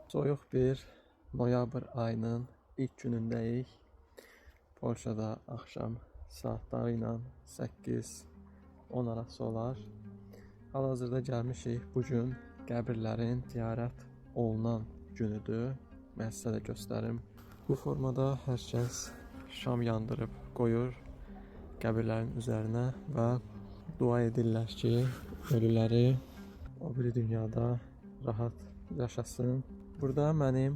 Soyuq bir noyabr ayının ilk günündəyik. Polşada axşam saatları ilə 8-10 arası olar. Hal-hazırda gəlmişik. Bu gün qəbirlərin ziyarət olunan günüdür. Mən sizə də göstərim. Bu formada hər kəs şam yandırıb qoyur qəbirlərin üzərinə və dua edirlər ki, ölüləri o biri dünyada rahat yaşasın. Burada mənim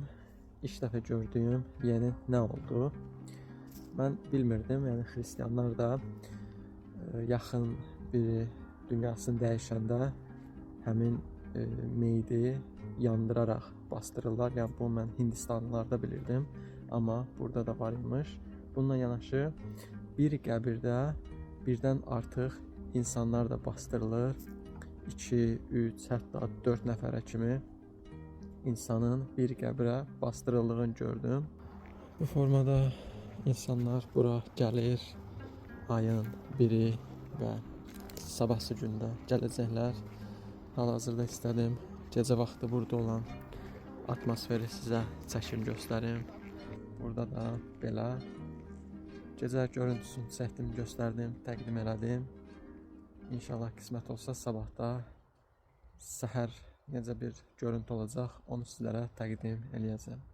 ilk dəfə gördüyüm yeni nə oldu? Mən bilmirdim, yəni xristianlar da yaxın biri dünyasını dəyişəndə həmin meyidi yandıraraq bastırırlar. Yəni bunu mən Hindistanlılarda bilirdim, amma burada da var imiş. Bununla yanaşı bir qəbirdə birdən artıq insanlar da bastırılır. 2, 3, hətta 4 nəfərə kimi insanın bir qəbrə bastırıldığını gördüm. Bu formada insanlar bura gəlir. Ayın biri və sabahsı gündə gələcəklər. Hal-hazırda istədim gecə vaxtı burada olan atmosferi sizə çəkim göstərim. Burada da belə gecə görüntüsünü çəkdim, göstərdim, təqdim elədim. İnşallah qismət olsa sabah da səhər necə bir görüntü olacaq, onu sizlərə təqdim eləyəcəm.